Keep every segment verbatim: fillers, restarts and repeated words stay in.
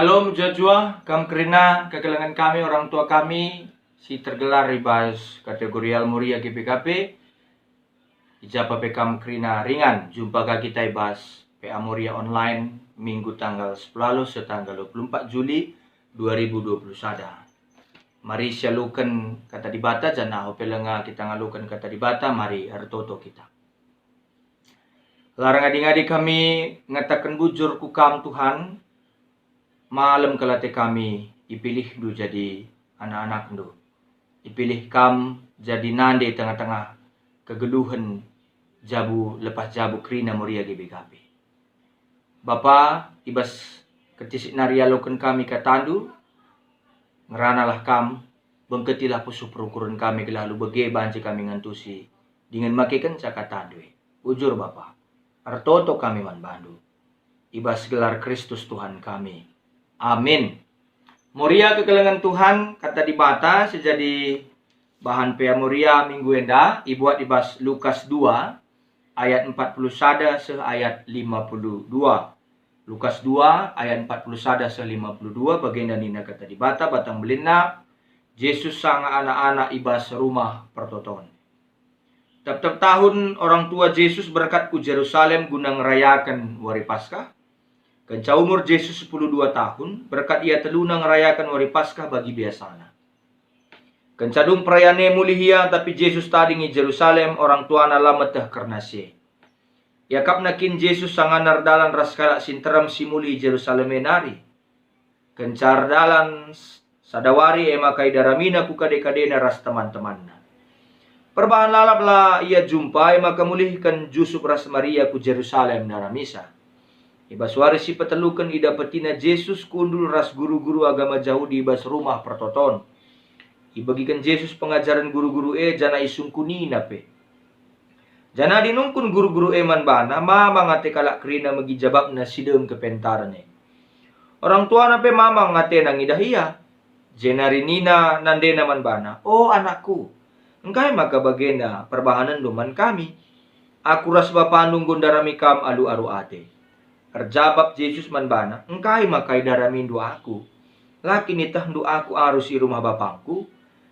Shalom, jua-jua, kam kerina kekelengen kami, orang tua kami, si tergelar i bas kategorial Moria G B K P, i ja pe kam kerina ringan, jumpa ka kita i bas P A Moria Online, Minggu tanggal sepuluh seh tanggal dua puluh empat Juli dua ribu dua puluh sada. Mari sialoken Kata Dibata, janah ope langa kita ngaloken Kata Dibata, mari ertoto kita. La erngadi-ngadi kami ngataken bujur ku Kam, Tuhan, malem kal ate kami ipilihNdu jadi anak-anakNdu. Ipilih Kam jadi nande tengah-tengah kegeluhen jabu lepas jabu kerina Moria G B K P. Bapa, i bas kentisik nari ialoken kami kataNdu, ngeranalah Kam, bengketilah pusuh perukuren kami gelah alu bage banci kami ngentusi dingen makekenca kataNdu e. Bujur Bapa, ertoto kami man baNdu. I bas gelar Kristus Tuhan kami. Amin. Moria kekelengen Tuhan, Kata Dibata si jadi bahan P A Moria minggu enda ibuat i bas Lukas dua ayat empat puluh sada seh ayat lima puluh dua. Lukas dua ayat empat puluh sada seh lima puluh dua, bagenda nina Kata Dibata, batang belinna, Jesus sanga anak-anak i bas Rumah Pertoton. Tep-tep tahun orang tua Jesus berkat ku Jerusalem guna ngerayaken Wari Paskah. Kenca umur Jesus sepuluh dua tahun, berkat ia teluna ngerayaken Wari Paskah bagi biasana. Kenca dung perayaan e mulih ia, tapi Jesus tading i Jerusalem, orang tuana la meteh kerna si e. Iakapna kin Jesus sangana erdalan ras kalak si nterem si mulih i Jerusalem e nari. Kenca erdalan s-, sada wari e maka idaramina ku kade-kadena ras teman-temanna. Perbahan lalap la ia jumpa, e maka mulihken Jusup ras Maria ku Jerusalem ndaramisa. I bas wari si peteluken idapetina Jesus kundul ras guru-guru agama Jahudi i bas Rumah Pertoton. Ibegiken Jesus pengajaren guru-guru e janah isungkunina pe. Janah adi nungkun guru-guru e man bana, mamang ate kalak kerina megi jabapna si dem kepentaren e. Orang tuana pe mamang atena ngidah ia. Jenari nina nandena man bana, "O anakku, engkai maka bagenda perbahanenndu man kami? Aku ras bapandu enggo ndarami kam alu aru ate." Erjabap Jesus man bana, "Engkai maka idaramindu aku? La kin itehndu aku arus i rumah bapangku?"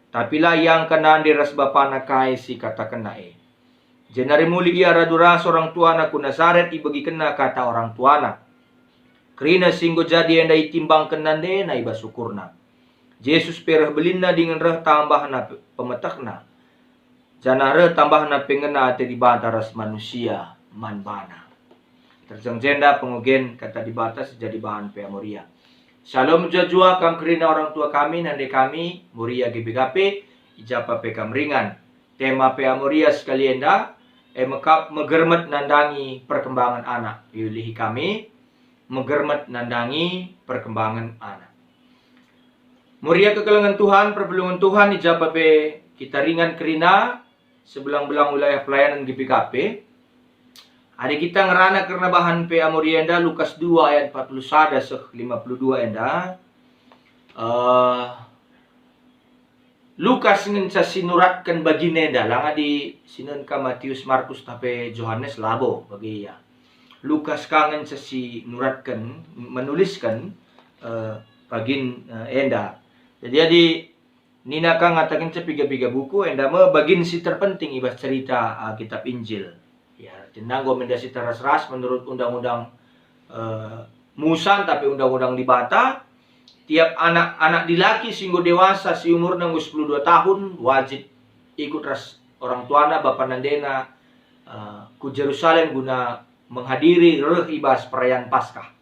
Tapi la iangka nande ras bapana kai si ikatakenna e. Jenari mulih ia radu ras orang tuana ku Nasaret, ibegikenna kata orang tuana. Kerina si enggo jadi enda itimbangken nandena i bas ukurna. Jesus pe reh belinna dingen reh tambahna pe-, pemetehna. Janah reh tambahna pe ngena ate Dibata ras manusia man bana. Terjeng jenda pengogen Kata Dibata si jadi bahan P A Moria. Shalom jua-jua kam kerina orang tua kami, nande kami, Moria G B K P, i ja pe kam ringan. Tema P A Moria sekali enda, e mekap megermet nandangi perkembangan anak. Iulihi kami, megermet nandangi perkembangan anak. Moria kekelengen Tuhan, perpulungen Tuhan, i ja pe kita ringan kerina, sebelang-belang wilayah pelayanan G B K P. Adi kita ngerana kerna bahan P A Moria enda, Lukas dua ayat empat puluh sada seh lima puluh dua enda, eh, Lukas ngenca sinuratken bagin enda, la ngadi sinenka Matius, Markus, tah pe Johanes, labo bage ia. Lukas ka ngenca sinuratken, menulisken, eh, bagin, eh, enda. Jadi, adi nina ka ngatakenca piga-piga buku, enda me bagin si terpenting i bas cerita, eh, kitab Injil. Ya, artina enggo me enda si teras-ras menurut undang-undang, eh, Musa, tapi undang-undang Dibata, tiap anak-anak dilaki si enggo dewasa, si umurna enggo sepuluh dua tahun, wajib ikut ras orang tuana, bapa nandena, eh, ku Jerusalem guna menghadiri reh i bas perayaan Paskah.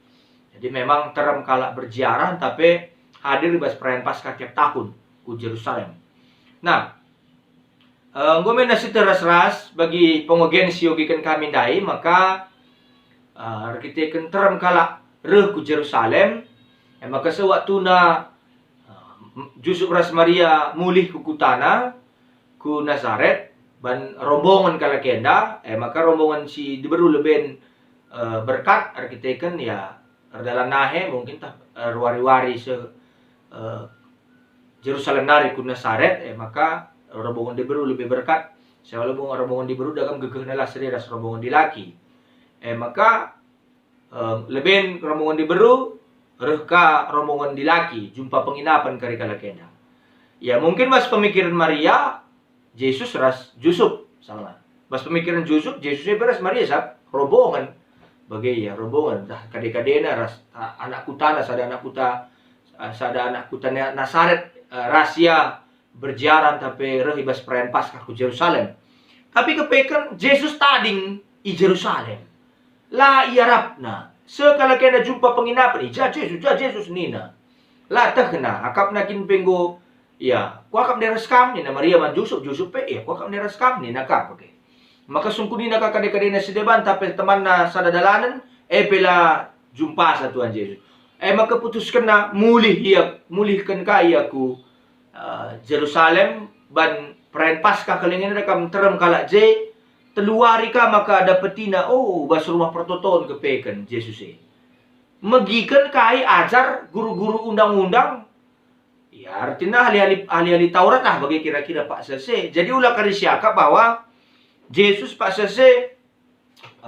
Jadi memang terem kalak berziarah, tapi hadir i bas perayaan Paskah tiap tahun ku Jerusalem. Nah, eh, enggo me enda si teras-ras bagi pengogen si iogiken kami ndai, maka, eh, erkiteken terem kalak reh ku Jerusalem, e maka seh waktuna, eh, Jusup ras Maria mulih ku kutana, ku Nasaret, ban rombongen kalak enda, e maka rombongen si diberu leben, eh, berkat erkiteken, ya, erdalan nahe, mungkin tah, eh, erwari-wari seh, eh, Jerusalem nari ku Nasaret, e maka rombongen diberu lebe berkat, sebab rombongen, rombongen diberu dagem gegehna la seri ras rombongen dilaki. E maka, eh, leben rombongen diberu, reh ka rombongen dilaki jumpa penginapen kari kalak enda. Ya, mungkin bas pemikiren Maria, Jesus ras Jusup, misalna. Bas pemikiren Jusup, Jesus e pe ras Maria sap rombongen. Bage ia, rombongen, ntah kade-kadena ras, a, anak kutana, sada anak kuta, a, sada anak kuta Na-, Nasaret, a, ras ia berziarah ntah pe reh i bas perayan Paskah ku Jerusalem. Tapi kepeken Jesus tading i Jerusalem. La iarapna. Sekalak enda jumpa penginapen, "I ja Jesus, ja Jesus," nina. La tehna, akapna kin pe enggo, "Ya, kuakap ndai ras kam," nina Maria man Jusup, Jusup pe, "Ya, kuakap ndai ras kam," nina ka pe. Maka sungkunina ka kade-kadena si deban, tapi temanna sada dalanen, e pe la jumpasa Tuhan Jesus. E maka putuskenna mulih ia, mulihken ka ia ku, eh, Jerusalem, ban perayan Paskah keleng enda kam nterem kalak je, telu wari ka maka dapetina, oh, bas Rumah Pertoton kepeken Jesus e. Megiken kai ajar guru-guru undang-undang, ya, artina ahli-ahli, ahli-ahli Taurat lah bage kira-kira paksa si e. Jadi ula kari siakap bahwa Jesus paksa si e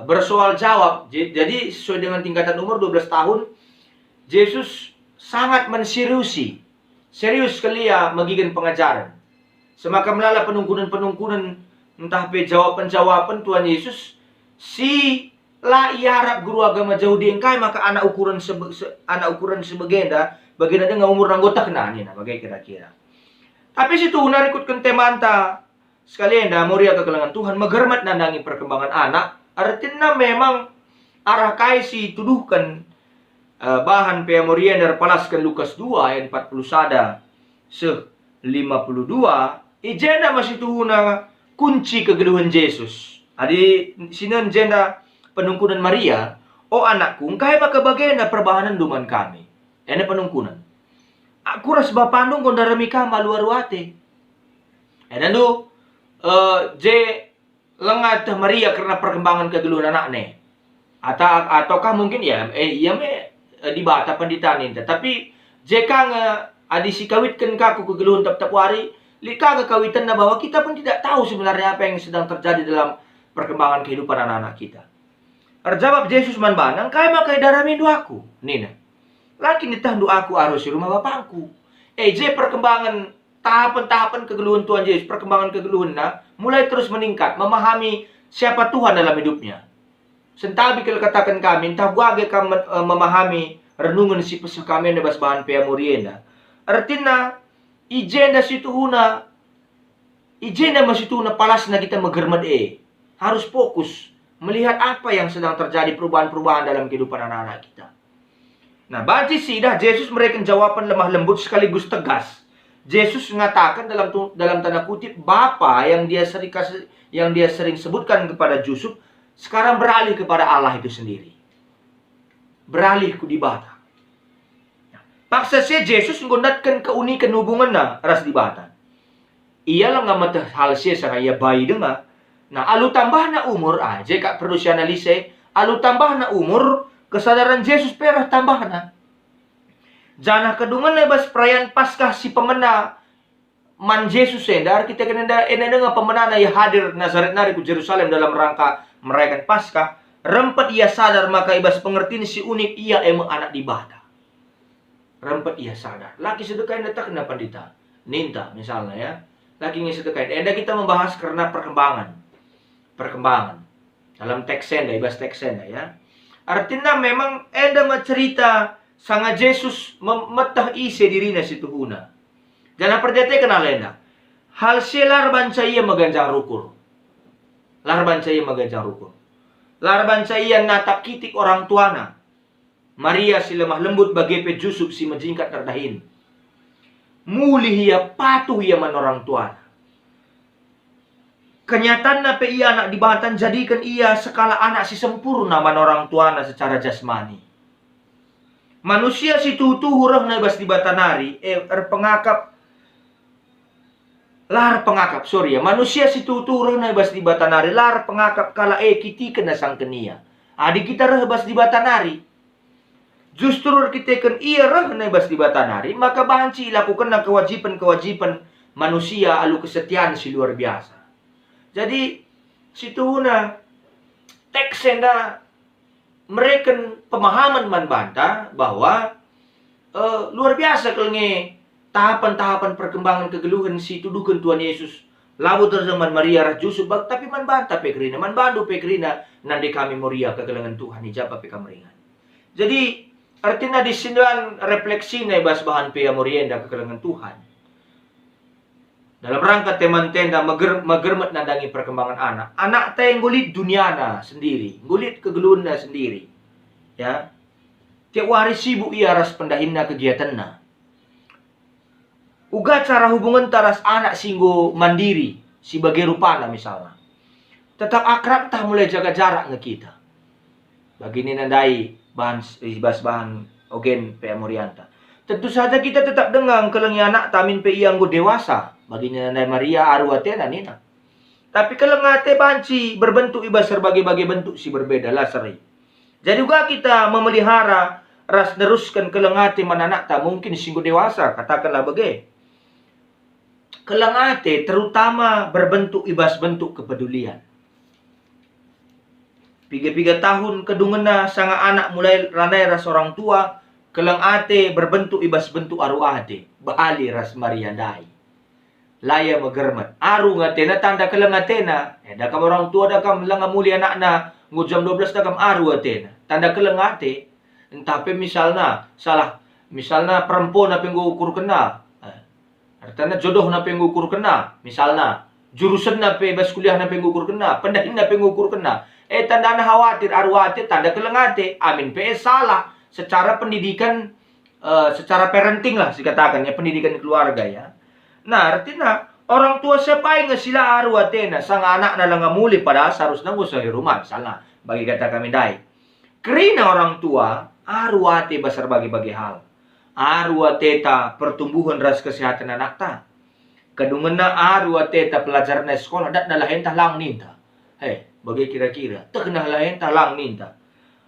bersoal jawab. Je-, jadi sesuai dengan tingkatan umur dua belas tahun, Jesus sangat menseriusi, serius kal ia megiken pengajaren. Semaka melala penungkunen-penungkunen ntah pe jawapen-jawapen Tuhan Yesus si la iarap guru agama Jahudi engkai maka anak ukuren sebe-, se-, anak ukuren si bagenda, bagenda denga umurna enggo tehna nina, bage kira-kira. Tapi situhuna rikutken temanta, sekali enda, Maria kekelengen Tuhan, megermet nandangi perkembangan anak, ertina memang arah kai si ituduhken, eh, bahan Pia Maria enda erpalasken Lukas dua ayat empat puluh sada seh lima puluh dua, i jenda me situhuna kunci kegeluhen Jesus. Adi sinen jenda penungkunen Maria, "O anakku, engkai maka bagenda perbahanenndu man kami?" Enda penungkunen. "Aku ras bapandu enggo ndarami kam alu-alu ate." Enda ndu, eh, je langa teh Maria kerna perkembangan kegeluhen anakna. Ata-, ataukah mungkin ia, eh, ia me, eh, Dibata pendita ninta. Tapi je ka nge adi sikawitken ka ku kegeluhen tep-tep wari, lit ka nge kawitenna bahwa kita pun tidak tahu sebenarnya apa yang sedang terjadi dalam perkembangan kehidupan anak-anak kita. Erjabap Jesus man bana, "Engkai maka idaramindu Aku?" nina. "La kin ietehndu Aku arus i rumah BapangKu?" E je perkembangan tahapen-tahapen kegeluhen Tuhan Jesus, perkembangan kegeluhenNa mulai terus meningkat, memahami siapa Tuhan dalam hidupnya. Sentabi kal kataken kami, ntah bage kam men-, eh, memahami renungen si peseh kami enda bas bahan Pia Maria enda. Ertina, i jenda situhuna, i jenda me situhuna palasna kita megermet e. Harus fokus melihat apa yang sedang terjadi, perubahan-perubahan dalam kehidupan anak-anak kita. Nah, banci siidah Jesus mereken jawapan lemah lembut sekaligus tegas. Jesus mengatakan dalam tu-, dalam tanda kutip, Bapa yang dia sering kas-, yang dia sering sebutkan kepada Jusup, sekarang beralih kepada Allah itu sendiri. Beralih ku Dibata. Paksa si e Jesus enggo ndatken keuniken hubungenna ras Dibata. Ia langa meteh hal si e sanga ia bayi denga. Nah, alu tambahna umur, ah, je kap perlu sianalisa, alu tambahna umur, kesadaran Jesus pe reh tambahna. Janah kedungenna i bas perayan Paskah si pemena man Jesus enda, erkiteken enda, enda denga pemenana ia hadir Nasaret nari ku Jerusalem dalam rangka merayaken Paskah, rempet ia sadar maka i bas pengertin si unik ia e me Anak Dibata. Rempet ia sadar. La kin sedekah enda tehna pendita. Ninta, misalna ya. La kin sedekah enda. Enda kita membahas kerna perkembangan. Perkembangan. Dalam teks enda, i bas teks enda ya. Artina memang enda me cerita sanga Jesus mem-, meteh ise dirina situhuna. Janah perdiateken ala enda. Hal si e la erbanca ia meganjang rukur. La erbanca ia meganjang rukur. La erbanca ia natap kitik orang tuana. Maria si lemah lembut bage pe Jusup si mejingkat erdahin. Mulih ia, patuh ia man orang tuana. Kenyatanna pe ia Anak Dibata njadiken ia sekalak anak si sempurna man orang tuana secara jasmani. Manusia si tuhu-tuhu rehna i bas Dibata nari, e, erpengakap, la erpengakap, sorry ya, manusia si tuhu-tuhu rehna i bas Dibata nari la erpengakap kalak e kitiken asangken ia. Adi kita reh bas Dibata nari, justru erkiteken ia rehna i bas Dibata nari, maka banci ilakukenna kewajiben-kewajiben manusia alu kesetian si luar biasa. Jadi, situhuna teks enda mereken pemahaman man banta bahwa Eh, luar biasa kal nge tahapan-tahapan perkembangan kegeluhen si ituduhken Tuhan Yesus. Labo terjeng man Maria ras Jusup, bag-, tapi man banta pe kerina, man bandu pe kerina, nande kami Moria kekelengen Tuhan, i ja pe kam ringan. Jadi, ertina disinduan refleksina i bas bahan Pea Moria enda kekelengen Tuhan. Dalam rangka temanta enda meger-, megermet nandangi perkembangan anak. Anakta enggo lit duniana sendiri, enggo lit kegeluhenna sendiri. Ya. Tiap wari sibuk ia ras pendahinna kegiatenna. Uga cara hubungenta ras anak si enggo mandiri, si bage rupana misalna. Tetap akrab ntah mulai jaga jarak nge kita. Bagi nina ndai bahan s-, i bas bahan ogen Pea Morianta. Tentu saja kita tetap denga ngkelengi anakta amin pe ia enggo dewasa. Bagi nina ndai Maria aru atena nina. Tapi keleng ate banci berbentuk i bas erbage-bage bentuk si berbeda, la seri. Jadi uga kita memelihara ras nerusken keleng ate man anakta mungkin si enggo dewasa, katakenlah bage. Keleng ate terutama berbentuk i bas bentuk kepedulian. Piga-piga tahun kedungenna sanga anak mulai lanai ras orang tua, keleng ate berbentuk i bas bentuk aru ate, bali ras Maria ndai. La ia megermet. Aru nge atena tanda keleng atena. Eh, da kam orang tua, da kam langa muli anakna, enggo jam dua belas da kam aru atena. Tanda keleng ate. Ntah pe misalna, salah, misalna perempona pe enggo ukurkenna. Eh, ertina jodohna pe enggo ukurkenna, misalna. Jurusenna pe bas kuliahna pe enggo ukurkenna, pendahinna pe enggo ukurkenna. Eh, tandana khawatir, aru ate, tanda keleng ate. Amin pe eh salah secara pendidikan, eh, secara parenting lah sikataken ya, pendidikan keluarga ya. Nah, ertina orang tua siapa nge si la aru atena sanga anakna langa muli padahal seharusna enggo seh i rumah misalna, bagi kata kami ndai. Kerina orang tua aru ate bas erbage-bage hal. Aru ateta pertumbuhen ras kesehatan anakta. Kedungenna aru ateta pelajarna i sekolah, datna lahe ntah lang ninta. He, bage kira-kira, tehna lahe ntah lang ninta.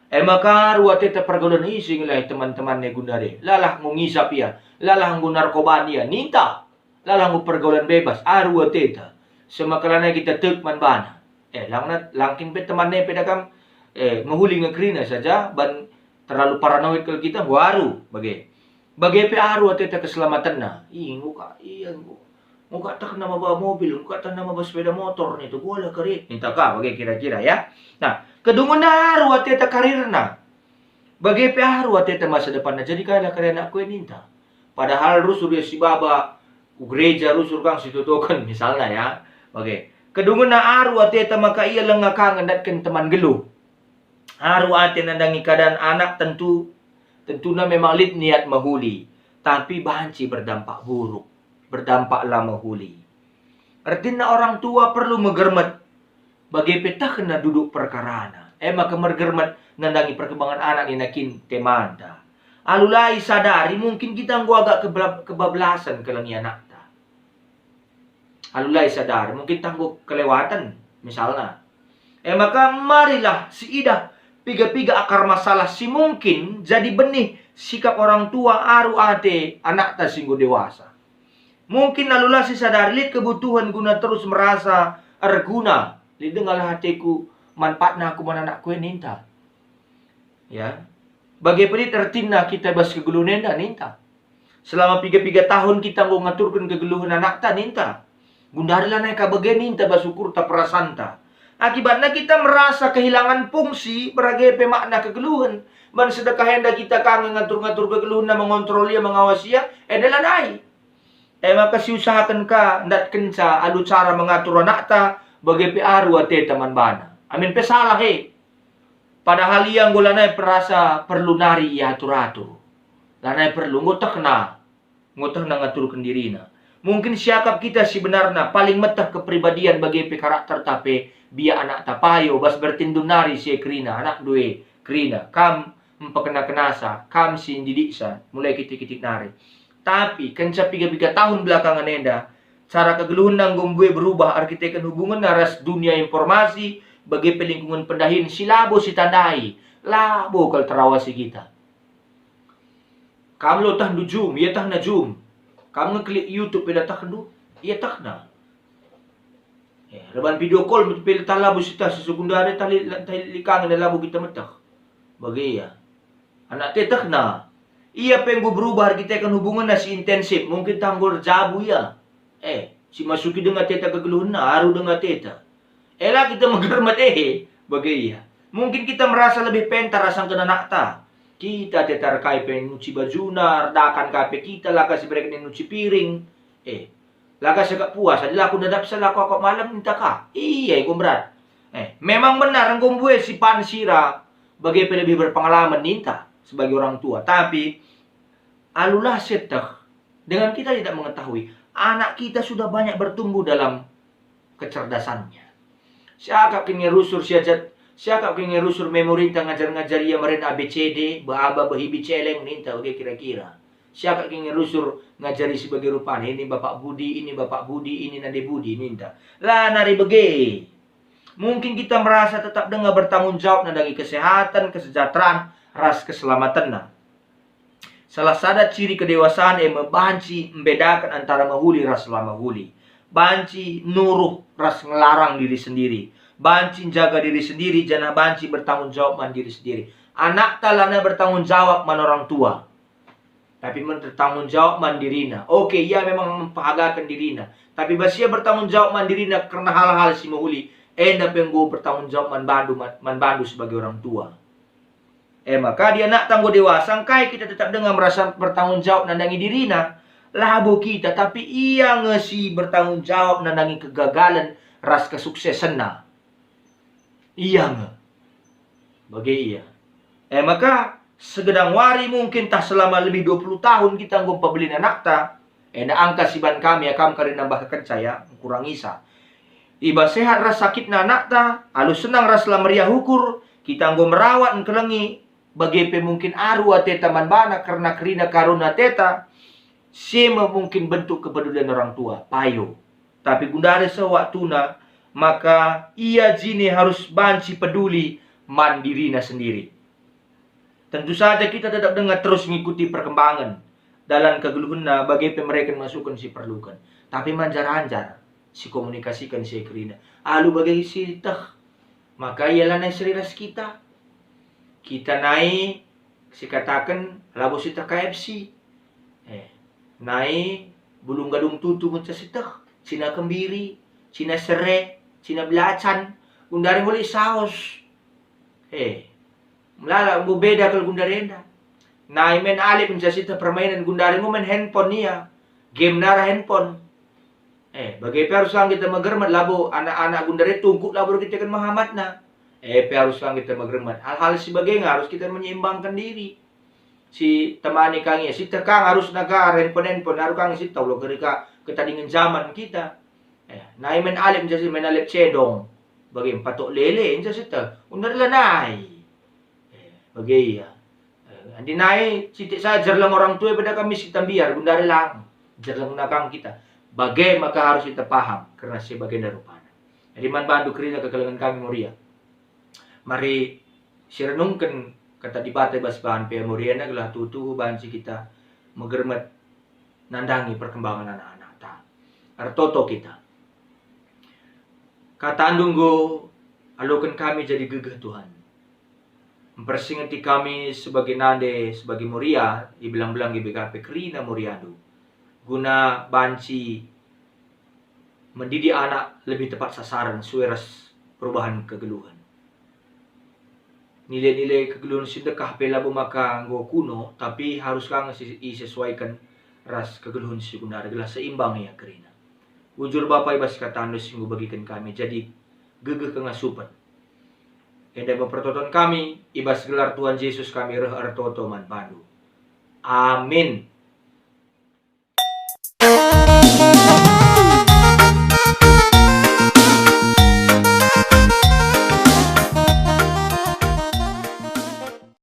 E maka aru ateta pergaulan ise nge lahe teman-temanna gundari. Lalah enggo ngisap ia, lalah enggo narkoban ia, ninta. Lalah enggo pergaulan bebas, aru ateta. Semaka lanai kita tek man bana. Eh, langna, langkin pe temanna pe da kam, eh, mehuli nge kerina saja, ban terlalu paranoid kal kita, enggo aru, bage. Bage pe aru ateta keselamatenna. Ih, enggo ka, ia enggo. Enggo ka tehna maba mobil, enggo ka tehna maba sepeda motor ninta, enggo la kari. Ninta ka, bage kira-kira ya. Nah, kedungenna aru ateta karirna. Bage pe aru ateta masa depanna, jadi kai la kari anakku e ninta. Padahal rusur ia si baba, ku gereja rusur kang situtoken, misalna ya. Bage. Kedungenna aru ateta maka ia langa ka ngendatken teman nggeluh. Aru ate nandangi keadaan anak tentu, tentuna memang lit niat mehuli, tapi banci berdampak buruk, berdampak la mehuli. Ertina orang tua perlu megermet, bage pe tehna duduk perkarana. E maka megermet nandangi perkembangan anak nina kin temanta. Alu la isadari mungkin kita enggo agak kebela-, kebablasen kelengi anakta. Alu la isadari, mungkin tah enggo kelewatan, misalna. E maka marilah siidah piga-piga akar masalah si mungkin jadi benih sikap orang tua aru ate anakta si enggo dewasa. Mungkin alu la sisadari lit kebutuhen guna terus merasa erguna, lit denga la ateku manfaatna aku man anakku e ninta. Ya. Bage pe lit ertina kita bas kegeluhen enda ninta. Selama piga-piga tahun kita enggo ngaturken kegeluhen anakta ninta. Gundari lanai ka bage ninta bas ukurta perasanta. Akibatna kita merasa kehilangan fungsi, berage pe makna kegeluhen. Man sedekah enda kita ka nge ngatur-ngatur kegeluhenna, mengontrol ia, mengawasi ia, enda lanai. E maka siusahaken ka ndatkenca alu cara mengatur anakta, bage pe aru ateta man bana. Amin pe salah e. Padahal ia enggo lanai perasa perlu nari iatur-atur. Lanai perlu, enggo tehna. Enggo tehna ngaturken dirina. Mungkin siakap kita si benarna paling meteh kepribadian bage pe karakterta pe biak anakta payo bas bertindu nari si e kerina, anakndu e kerina, kam mpekena-kenasa, kam si ndidiksa, mulai kitik-kitik nari. Tapi kenca piga-piga tahun belakangen enda, cara kegeluhenna enggo mbue berubah erkiteken hubungenna ras dunia informasi, bage pe lingkungen pendahin si labo sitandai, labo kal terawasi kita. Kam lo tehndu jum, ia tehna jum. Kam ngeklik YouTube pe la tehndu, ia tehna. Ya, reban video call pe tah labo sitah sesukundana tah li-, tah likangen labo kita meteh. Bage ia. Anakta e tehna. Ia pe enggo berubah erkiteken hubungenna si intensif, mungkin tah enggo erjabu ia. Eh, si masuki denga teta kegeluhenna, aru denga teta. Ela kita megermet, eh, bage ia. Mungkin kita merasa lebih pentar asangken anakta. Kita teta erkai pe nuci bajuna, erdakan ka pe kita, la ka sibereken nuci piring. Eh, la ka siakap puas, adi la aku ndadapsa la aku akap malem, ninta ka. Ia enggo mberat. Eh, memang benar enggo mbue si pan sira bage pe lebih berpengalaman ninta sebagai orang tua. Tapi alu la sieteh, dengan kita tidak mengetahui, anak kita sudah banyak bertumbuh dalam kecerdasannya. Siakap kin nge rusur siajat, siakap kin nge rusur memorinta ngajar-ngajari ia meren A B C D, beaba, behibi, celeng, ninta bage kira-kira. Siakap kin nge rusur ngajari si bage rupana, ini Bapak Budi, ini Bapak Budi, ini Nande Budi, ninta. La nari bage. Mungkin kita merasa tetap denga bertanggung jawab nandangi kesehatan, kesejahteraan, ras keselamatenna. Salah sada ciri kedewasaan e me banci mbedaken antara mehuli ras la mehuli. Banci nuruh ras ngelarang diri sendiri. Banci njaga diri sendiri janah banci bertanggung jawab man diri sendiri. Anakta lanai bertanggung jawab man orang tua, tapi men bertanggung jawab man dirina. Oke, ia memang mempehagaken dirina, tapi bas ia bertanggung jawab man dirina kerna hal-hal si mehuli, enda pe enggo bertanggung jawab man bandu, man, man bandu sebagai orang tua. E maka, adi anakta enggo dewasa, engkai kita tetap denga merasa bertanggung jawab nandangi dirina? Labo kita, tapi ia nge si bertanggung jawab nandangi kegagalen ras kesuksesenna. Ia nge. Bage ia. E maka, segedang wari mungkin tah selama lebih dua puluh tahun kita enggo mpebelin anakta, enda angka si ban kami akap kari nambahkenca ia, kurang isa. I bas sehat ras sakitna anakta, alu senang ras la meriah ukur, kita enggo merawat, engkelengi, bage pe mungkin aru ateta man bana kerna kerina karun ateta, si me mungkin bentuk kepedulian orang tua, payo. Tapi gundari seh waktuna, maka ia jine harus banci peduli man dirina sendiri. Tentu saja kita tetap denga terus ngikuti perkembangan dalan kegeluhenna bage pe mereken masuken si perluken. Tapi manjar-anjar sikomunikasiken si kerina. Alu bage sieteh, maka ia lanai seri ras kita. Kita nai sikataken labo sieteh K F C. Eh, nai bulung gadung tutu ngenca sieteh, cina kembiri, cina sere, cina belacan, gundari nguli saus. Eh, melala enggo beda kal gundari enda. Nai main alip ngenca sieteh permainan, gundari enggo main handphone ia. Game nara handphone. Eh, bage pe arus lang kita megermet, labo anak-anak gundari tungkuk labo erkiteken mehamatna. Eh, pe arus lang kita megermet. Hal-hal si bage nge harus kita menyeimbangken diri. Si temani ka nge, sieteh ka nge arusna ka handphone-handphone, aru ka nge sieteh ulo keri ka ketadingen zaman kita. Eh, nai main alip ngenca si main alip cedong. Bage patok lele ngenca sieteh. Gundari lanai. Eh, bage ia. Eh, adi nai sitik saja jerleng orang tua, beda kami si tambiar, gundari lang. Jerlengna kang kita. Bage maka harus kita paham, kerna si bagenda rupana. Jadi man bandu kerina kekelengen kami Moria. Mari sirenungken Kata Dibata i bas bahan P M Moria enda gelah tuhu banci kita megermet nandangi perkembangan anak-anakta. Ertoto kita. KataNdu enggo aloken kami jadi gegeh, Tuhan. Mpersingeti kami sebagai nande, sebagai Moria, i belang-belang i bage pe kerina MoriaNdu, guna banci mendidik anak lebih tepat sasaran sue ras perubahan kegeluhen. Nilai-nilai kegeluhen si ndekah pe labo maka enggo kuno, tapi harus ka nge si isesuaiken ras kegeluhen si gundari gelah seimbang ia kerina. Bujur Bapa, i bas KataNdu si enggo bagiken kami jadi gegeh kengasupen. Enda me pertoton kami, i bas gelar Tuhan Jesus kami reh ertoto man bandu. Amin.